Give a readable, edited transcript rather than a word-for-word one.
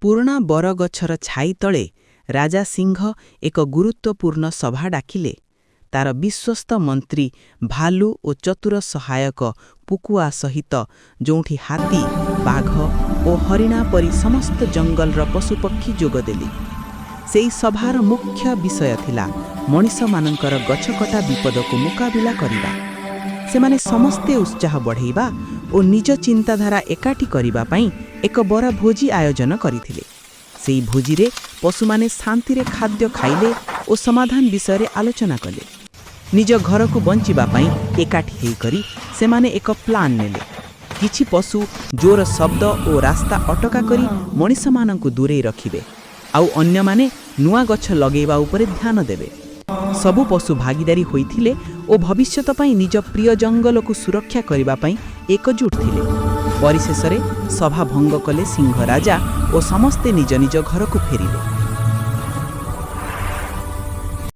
ପୁରୁଣା ବରଗଛର ଛାଇ ତଳେ ରାଜା ସିଂହ ଏକ ଗୁରୁତ୍ୱପୂର୍ଣ୍ଣ ସଭା ଡାକିଲେ। ତାର ବିଶ୍ୱସ୍ତ ମନ୍ତ୍ରୀ ଭାଲୁ ଓ ଚତୁର ସହାୟକ ପୁକୁଆ ସହିତ, ଯୋଉଠି ହାତୀ, ବାଘ ଓ ହରିଣା ପରି ସମସ୍ତ ଜଙ୍ଗଲର ପଶୁପକ୍ଷୀ ଯୋଗଦେଲେ। ସେଇ ସଭାର ମୁଖ୍ୟ ବିଷୟ ଥିଲା ମଣିଷମାନଙ୍କର ଗଛକଟା ବିପଦକୁ ମୁକାବିଲା କରିବା। ସେମାନେ ସମସ୍ତେ ଉତ୍ସାହ ବଢ଼େଇବା ଓ ନିଜ ଚିନ୍ତାଧାରା ଏକାଠି କରିବା ପାଇଁ ଏକ ବଡ଼ ଭୋଜି ଆୟୋଜନ କରିଥିଲେ। ସେଇ ଭୋଜିରେ ପଶୁମାନେ ଶାନ୍ତିରେ ଖାଦ୍ୟ ଖାଇଲେ ଓ ସମାଧାନ ବିଷୟରେ ଆଲୋଚନା କଲେ। ନିଜ ଘରକୁ ବଞ୍ଚିବା ପାଇଁ ଏକାଠି ହେଇକରି ସେମାନେ ଏକ ପ୍ଲାନ୍ ନେଲେ। କିଛି ପଶୁ ଜୋର ଶବ୍ଦ ଓ ରାସ୍ତା ଅଟକା କରି ମଣିଷମାନଙ୍କୁ ଦୂରେଇ ରଖିବେ, ଆଉ ଅନ୍ୟମାନେ ନୂଆ ଗଛ ଲଗେଇବା ଉପରେ ଧ୍ୟାନ ଦେବେ। ସବୁ ପଶୁ ଭାଗୀଦାରୀ ହୋଇଥିଲେ ଓ ଭବିଷ୍ୟତ ପାଇଁ ନିଜ ପ୍ରିୟ ଜଙ୍ଗଲକୁ ସୁରକ୍ଷା କରିବା ପାଇଁ ଏକଜୁଟ ଥିଲେ। ପରିଶେଷରେ ସଭା ଭଙ୍ଗ କଲେ ସିଂହ ରାଜା ଓ ସମସ୍ତେ ନିଜ ନିଜ ଘରକୁ ଫେରିଲେ।